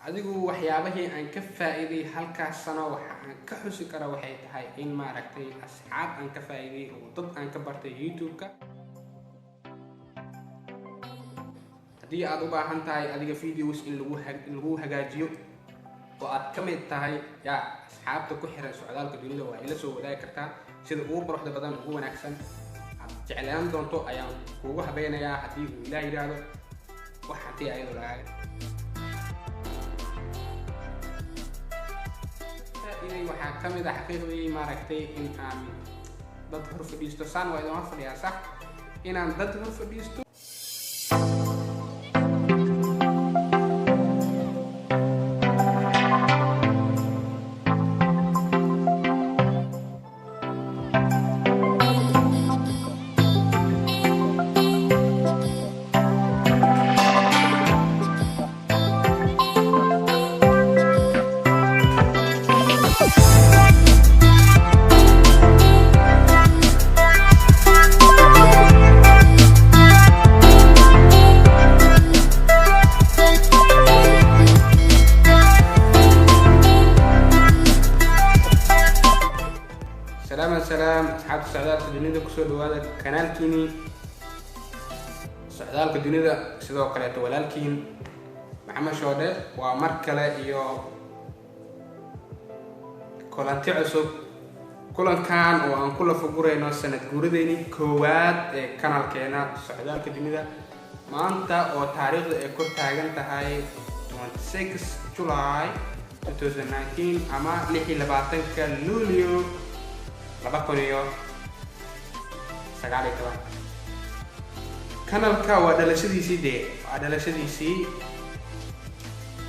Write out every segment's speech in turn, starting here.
Adigu waxyaabahii aan ka faa'iiday halkaas sano waxa aan ka xusi kara waxay tahay in maaragtay asxaab aan ka faa'iiday oo dad aan ka bartay YouTube-ka. Haddii aad u baahan tahay adiga videos in lagu hagaajiyo oo aad ka mid tahay yaa asxaabta ku xiran Socdaalka Dunida, waa ila soo wadaagi kartaa. Sida ugu quruxda badan, ugu wanaagsan aad jeclaan doonto ayaan kuugu habeynayaa haddii uu Ilaah yidhaahdo. Wax hanti ayadoo lagaaga faa'iiday waxaa ka mid ah xaqiiqdii maaragtay in aan dad hor fadhiisto. Saan waa idin hor fadhiyaa, sax, inaan dad hor fadhiisto. Salaam salaam asxaabta Socdaalka Dunida, kusoo dhawaada kanaalkiini Socdaalka Dunida. Sidoo kaleeto walaalkiin Maxamed Shoodhe waa mar kale iyo kulanti cusub, kulankan oo aan ku lafagurayno sanad guuradeyni koowaad ee kanaalkeena Socdaalka Dunida. Maanta oo taariikhda ay kor taagan tahay 26 July 2019 ama 26-ka Luulyo 2019, kanalka waa dhalashadiisii, dee waa dhalashadiisii.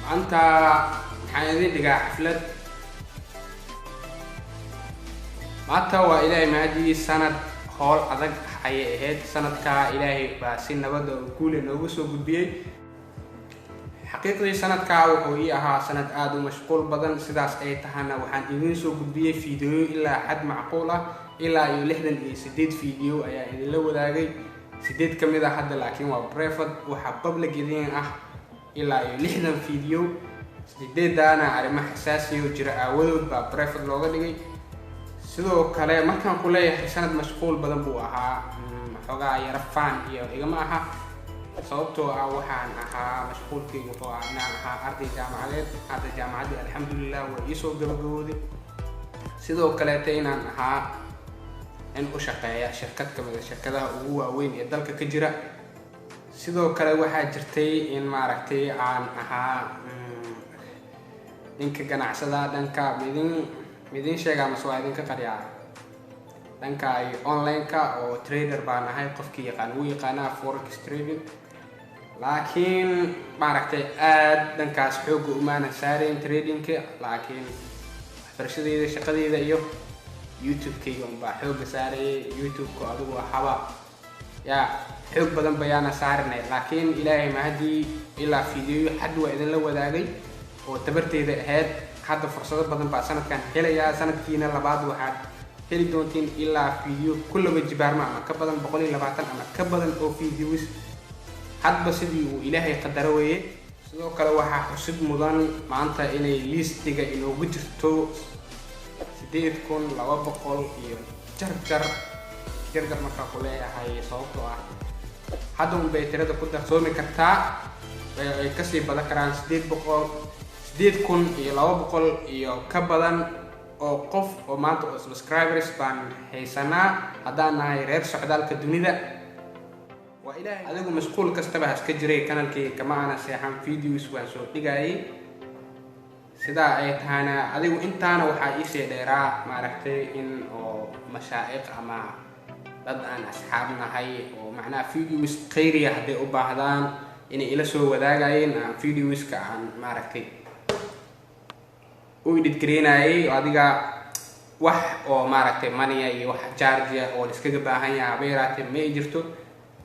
Maanta maxaan idin dhigaa xaflad? Maanta waa Ilaahay mahadii, sanad howl adag ayay ahayd. Sanadkaa Ilaahay baa si nabada oo guule noogu soo gudbiyey. Xaqiiqdii sanadkaa wuxuu ii ahaa sanad aada u mashquul badan. Sidaas ay tahana waxaan idiin soo gudbiyey fiidiyoyo ilaa xad macquul ah. Ilaa iyo 68 video ayaa idinla wadaagay, 8 ka mid ah hadda laakiin waa private. Waxaa public idiin ah ilaa iyo 60 video. Sideedaana arrimo xasaasiyo jira aawadood baa private looga dhigay. Sidoo kale markaan ku leeyahay sanad mashquul badan buu ahaa, xoogaa yara faan iyo igama aha, sababtoo ah waxaan ahaa mashquulkayga wuxuu ahaa inaan ahaa arday jaamacadeed. Hadda jaamacaddii alxamdulilah way iisoo gabagabooday. Sidoo kaleeta inaan ahaa in u shaqeeya shirkad ka mid a shirkadaha ugu waaweyn ee dalka ka jira. Sidoo kale waxaa jirtay in maaragtay aan ahaa ninka ganacsada dhanka midin midin sheegaa mase waa idinka qariyaa, dhanka iyo online-ka oo trader baan ahay. Qofkii yaqaan wuu yaqaanaa forex trading, laakiin maaragtay aad dhankaas xoogga umaana saarayn tradingka, laakiin waxbarashadeyda, shaqadeyda iyo YouTube-kayga unbaa xoogga saarayay. YouTube-ka adigu haba yaa xoog badan bayaana saarinay, laakiin Ilaahay mahadii ilaa fiidiyoyo xad waa idinla wadaagay oo tabarteyda ahayd. Hadda fursado badan baa sanadkan helayaa. Sanadkiina labaad waxaad heli doontiin ilaa fiideo ku laba jibaarma ama ka badan, 120 ama ka badan oo videos, hadba sidii uu Ilaahay qadaro weeye. Sidoo kale waxaa xusid mudan maanta inay liistiga inoogu jirto 8200 iyo jarjar jarjar. Markaa ku leeyahay sababtoo ah hadda unbay tirada ku darsoomi kartaa, ay kasii badan karaan 800, 8200 iyo ka badan oo qof oo maanta oo subscribers baan haysanaa haddaan nahay reer Socdaalka Dunida. Waa Ilaahay. Adigu mashquul kastaba haska jiray, kanalkayga kama aana seexan, videos waan soo dhigayay. Sidaa ay tahayna adigu intaana waxaa iisii dheeraa maaragtay in oo mashaa'iq ama dad aan asxaab nahay oo macnaha videos khayriya hadday u baahdaan inay ila soo wadaagayeen, aan videoska aan maaragtay u edit gareynayay. Adiga wax oo maaragtay money iyo wax charge oo la iskaga baahan yahay haba yaraatee ma ay jirto.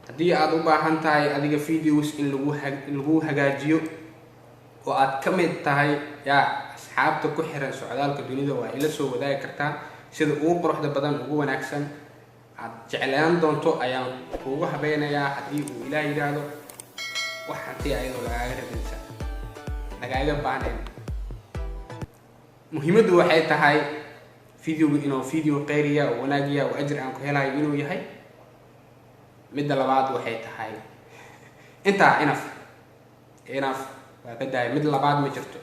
Haddii aad u baahan tahay adiga videos in lagu hagaajiyo oo aad ka mid tahay yaa asxaabta ku xiran Socdaalka Dunida, waa ila soo wadaagi kartaa. Sida ugu quruxda badan, ugu wanaagsan aad jeclaan doonto ayaan kuugu habeynayaa haddii uu Ilaah yidhaahdo. Wax hanti ayadoo lagaaga rabinsa. lagaaga baahnayn. Muhiimaddu waxay tahay videogu inuu video kheyriya oo wanaagiya oo ajir aan ku helayo inuu yahay. Midda labaad waxay tahay intaa, enough, enough, waa ka daaya. Mid labaad ma jirto.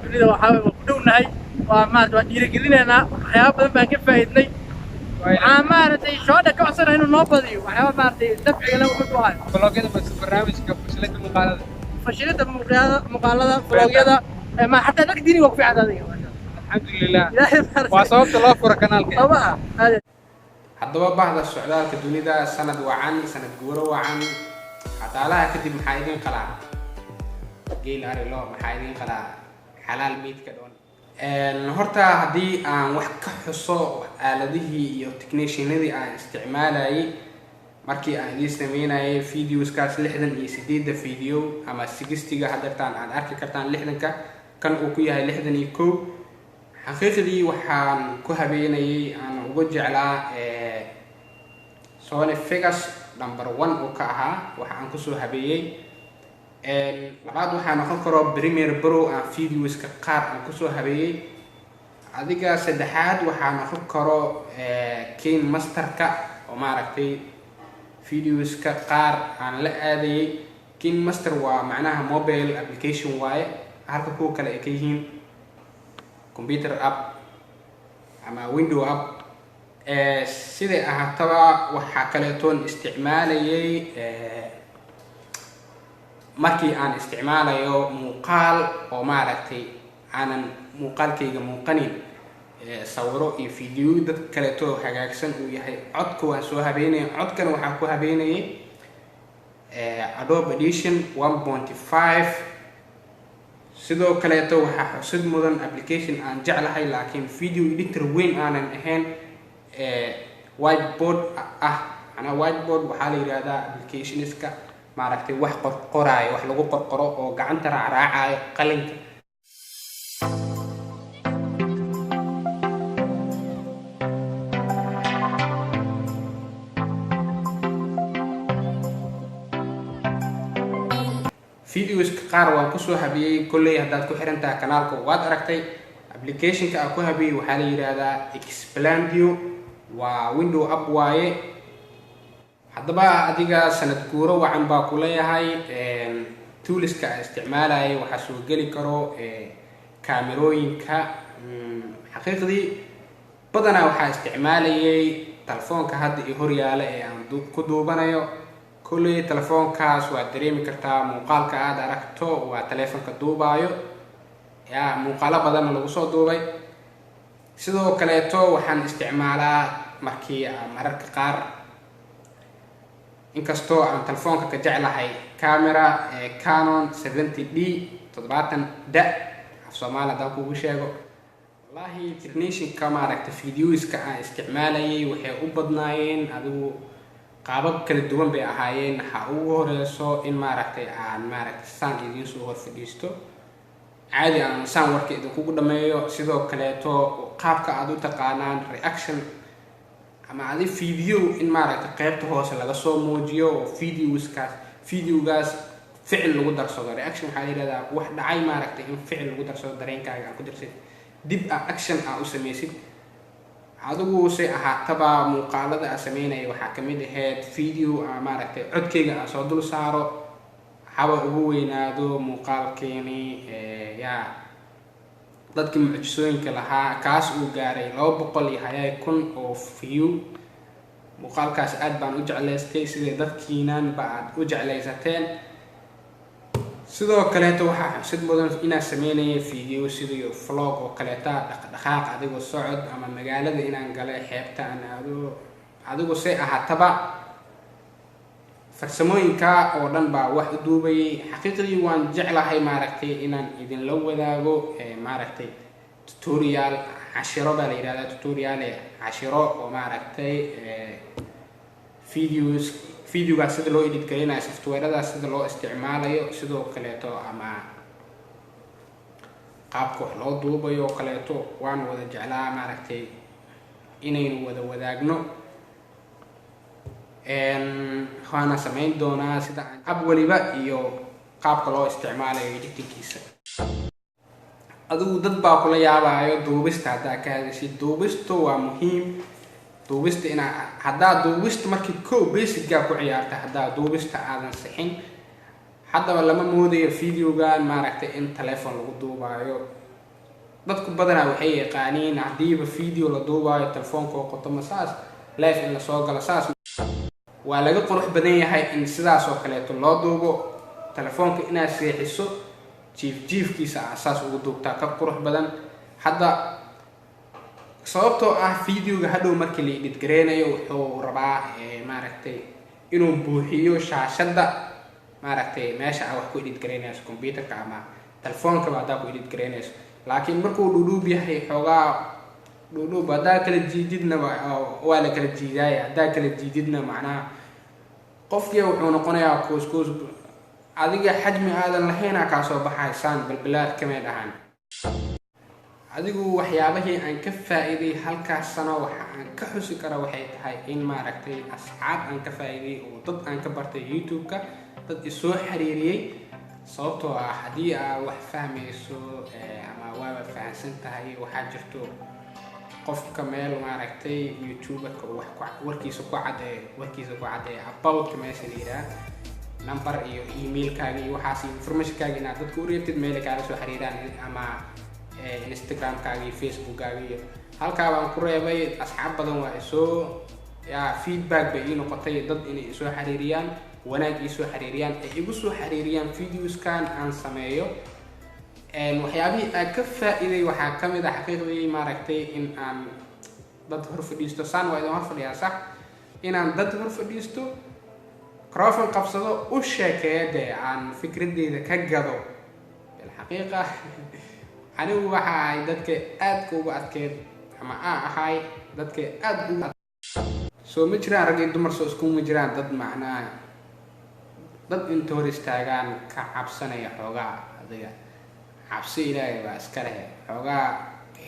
Dunida waxaa waa ku dhownahay, waa maarata, waa dhiirigelinaynaa. Waxyaaba badan baan ka faa'iidnay. Waxaa maaragtay shoodha ka codsanaya inuu noo badiyo waxyaaba maaragtay nafciga leh wuxuu ku hayo. Vlogyada bas, barnaamijka fashilada muuqaalada. Fashilada muuqaalada, vlogyada, ma xataa dhanka diiniga waa ku fiican adiga. Alxamdulilah. Ilaahay maaragtay. Waa sababta loo furo kanaalka. Soo maha. Haddaba bahda socdaalka dunida, sanad wacan, sanad guuro wacan. Xataalaha kadib maxaa idin qalaa? Geel, ari, lo, maxaa idin qalaa? Xalaal meydka dhoon. Horta haddii aan wax ka xuso aaladihii iyo technicianadii aan isticmaalayay markii aan idiin sameynayay videoskaas, 68-da video ama 60-ga hadeertaan aad arki kartaan, 60-ka kan uu ku yahay 61, xaqiiqdii waxaan ku habeynayay aan uga jeclaa Sony Vegas number one uu ka ahaa waxa aan kusoo habeeyey. Labaad waxaa noqon karo Premiere Pro aan videoska qaar aan kusoo habeeyey. Adiga saddexaad waxaa noqon karo KineMasterka oo maaragtay videoska qaar aan la aadayay. KineMaster waa macnaha mobile application waaye, halka kuwa kale ay ka yihiin computer app ama window app. Siday ahaataba, waxaa kaleetoon isticmaalayay markii aan isticmaalayo muuqaal oo maaragtay aanan muuqaalkayga muuqanin, sawiro iyo video dad kaleeto hagaagsan uu yahay, codka waan soo habeynaya. Codkana waxaan ku habeynayay Adobe Audition 1.5. Sidoo kaleeto waxaa xusid mudan application aan jeclahay laakiin video editor weyn aanan ahayn, whiteboard ah. Macnaha whiteboard waxaa la yidhahdaa applicationska maaragtay wax qorqoraayo, wax lagu qorqoro oo gacanta raacraacayo qalinka. Videoska qaar waan kusoo habiyey. Kolley haddaad ku xiran tahay kanaalka waad aragtay. Applicationka aan ku habiyey waxaa la yidhaahdaa Explaindio, waa window app waaye. Haddaba adiga sanad guuro wacan baa ku leeyahay. Toolska aan isticmaalayay waxaa soo geli karo kaamerooyinka. Xaqiiqdii badanaa waxaa isticmaalayay telefoonka hadda i horyaala ee aan ku duubanayo. Kolley telefoonkaas waad dareemi kartaa, muuqaalka aad aragto waa telefoonka duubaayo, yaa muuqaalo badanna lagu soo duubay. Sidoo kaleeto waxaan isticmaalaa markii mararka qaar, inkastoo aan telefoonka ka jeclahay, camera ee Canon 70D, 70 D af Soomaali haddaan kugu sheego. Wallaahi technicianka maaragta videoska aan isticmaalayay waxay u badnaayeen, adigu qaabab kala duwan bay ahaayeen. Ha ugu horeyso in maaragtay aan maaragtay saan idiin soo hor fadhiisto, caadi aan saan warka idinkugu dhameeyo. Sidoo kaleeto qaabka aad u taqaanaan reaction ama adi video in maaragtay qeybta hoose laga soo muujiyo oo videoskaas, videogaas ficil lagu darsado. Reaction waxaa la yidhahdaa wax dhacay maaragtay in ficil lagu darsado, dareenkaaga aad ku darsid, dib a action aa u sameysid. Adigu se ahaataba, muuqaalada aan sameynaya waxaa kamid ahayd video aa maaragtay codkayga aan soo dul saaro, haba ugu weynaado muuqaalkeeni yaa dadkii mucjisooyinka lahaa, kaas uu gaaray 200 iyo hayaay kun oo view. Muuqaalkaas aad baan u jeclaystay, sida dadkiinanba aad u jeclaysateen. Sidoo kaleeto waxaa xusid mudan inaan sameynaya video sidii vlog oo kaleeta, dhaqdhaqaaq, adigoo socod ama magaalada inaan galay, xeebta aan aado. Adigu se ahaataba, farsamooyinka oo dhan baa wax u duubayay. Xaqiiqdii waan jeclahay maaragtay inaan idinla wadaago maaragtay tutorial, cashiro baa la yidhahdaa tutorial, cashiro oo maaragtay videos, videogaas sida loo edit gareynayo, softwaradaas sida loo isticmaalayo, sidoo kaleeto ama qaabka wax loo duubayo oo kaleeto. Waan wada jeclaa maaragtay inaynu wada wadaagno, waana sameyn doonaa sida app waliba iyo qaabka loo isticmaalayo editingkiisa. Adigu dad baa kula yaabaayo duubista haddaa ka hadashid. Duubistu waa muhiim. Duubista inaa haddaa duubista markii kow basicgaa ku ciyaarta, haddaa duubista aadan sixin, haddaba lama moodayo videogan maaragtay in telefon lagu duubaayo. Dadku badanaa waxay yaqaaniin haddiiba video la duubaayo telefoonka oo qoto saas live in lasoo galo. Saas waa laga qurux badan yahay in sidaas oo kaleeto loo duubo. Telefoonka inaad seexiso, jiif jiifkiisa aa saas ugu duubtaa ka qurux badan hadda, sababtoo ah videoga hadhow markii la edit gareynayo wuxuu rabaa maaragtay inuu buuxiyo shaashadda, maaragtay, meesha aa wax ku edit garaynayso, computerka ama telefoonkaba haddaa ku edit garaynayso. Laakiin markuu dhuudhuub yahay, xoogaa dhuudhuub haddaa kala jiididna waa la kala jiidaaya. Haddaa kala jiididna, macnaha qofkii wuxuu noqonayaa kuus kuus, adiga xajmi aadan lahaynaa kaa soo baxaysaan balbalaad kamay dhahan. Adigu waxyaabahii aan ka faa'iiday halkaas sano waxa aan ka xusi kara waxay tahay in maaragtay asxaab aan ka faa'iiday oo dad aan ka bartay YouTube-ka, dad isoo xiriiriyey, sababtoo ah haddii aa wax fahmayso ama waaba fahamsan tahay, waxaa jirto qofka meel maaragtay youtuberka uu wax ku warkiisa ku cadeeyo, warkiisa ku caddeeyo aboutka meesha la yidhaah, number iyo emailkaaga iyo waxaas informationkaaga inaad dadka u reebtid, meel ay kaala soo xiriiraan, ama Instagramkaaga iyo Facebookkaaga iyo halkaa baan ku reebay. Asxaab badan waa isoo yaa feedback bay ii noqotay, dad inay isoo xiriiriyaan, wanaag iisoo xiriiriyaan, ay igu soo xiriiriyaan videoskan aan sameeyo. Waxyaabihii aan ka faa'iiday waxaa ka mid ah xaqiiqdii maaragtay in aan dad hor fadhiisto. Saan waa idin hor fadhiyaa, sax? Inaan dad hor fadhiisto, microphone qabsado, u sheekeeyo, dee aan fikradeyda ka gado. Bilxaqiiqa anigu waxa ahay dadka aadka ugu adkeed ama aan ahay dadka aada ugu soo ma jiraan rag iyo dumar soo iskuma jiraan, dad macnaha dad inta hor istaagaan ka cabsanaya xoogaa. Adiga cabsi Ilaahay baa iska leh, xoogaa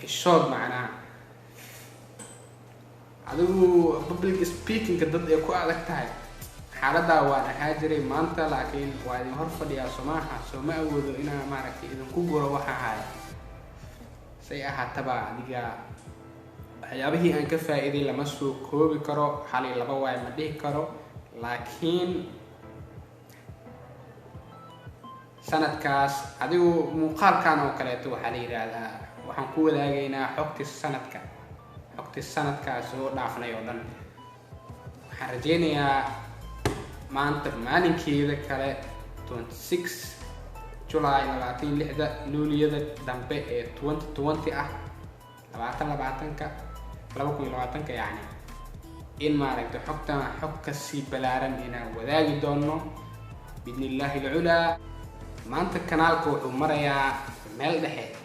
xishood, macnaha adigu public speakingka dad ay ku adag tahay. Xaaladdaa waan ahaa jiray maanta, laakiin waa idin hor fadhiyaa somaaha, soo ma awoodo inaa maaragtay idinku guro waxa haya. Say ahaataba, adiga waxyaabihii aan ka faa'iiday lama soo koobi karo, hal iyo laba waay ma dhihi karo, laakiin sanadkaas adigu muuqaalkan oo kaleeto waxaa la yidhaahdaa waxaan ku wadaagaynaa xogtii sanadka, xogtii sanadkaas soo dhaafnay oo dhan. Waxaan rajeynayaa maanta maalinkeeda kale, 26 July, 26-da luuliyada dambe ee 2020 ah, 2020-ka, 2020-ka yacni, in maaragtay xogtan xog kasii balaaran inaan wadaagi doono biidni Illaahi alculaa. Maanta kanaalka wuxuu marayaa meel dhexe.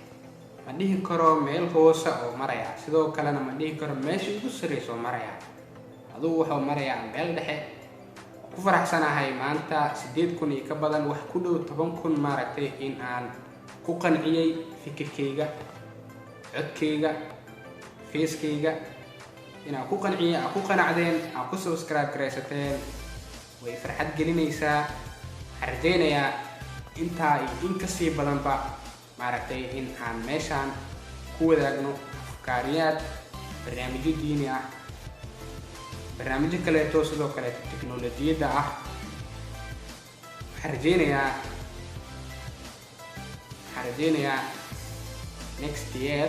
Ma dhihi karo meel hoose oo marayaa, sidoo kalena ma dhihi karo meesha ugu sarreysa oo marayaa. Adugu wuxuu marayaa meel dhexe. Ku faraxsanahay maanta 8,000 iyo ka badan, wax ku dhow 10,000 maaragtay in aan ku qanciyey fikirkayga, codkayga, feeskayga inaan ku qanciyey, aa ku qanacdeen, aa ku subscribe garaysateen, way farxad gelinaysaa. Waxaan rajaynayaa intaa iyo in kasii badanba maaragtay in aan meeshaan ku wadaagno afkaariyaad, barnaamijyo diini ah, barnaamijyo kaleeto, sidoo kaleeto teknolojiyadda ah. Waxaan rajeynayaa next year,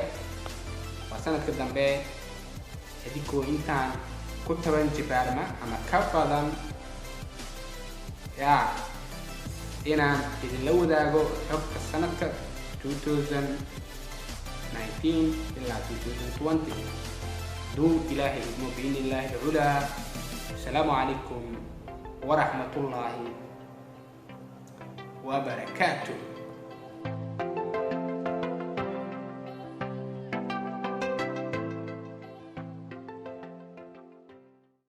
waa sanadka dambe, idinkoo intaan ku taban jibaarma ama ka badan yaa inaan idinla wadaago xogta sanadka 2019 ilaa 2020 duu Ilaahay idmo, biidni Illaahi alculaa. Asalaamu calaykum waraxmatullaahi wabarakaatuh.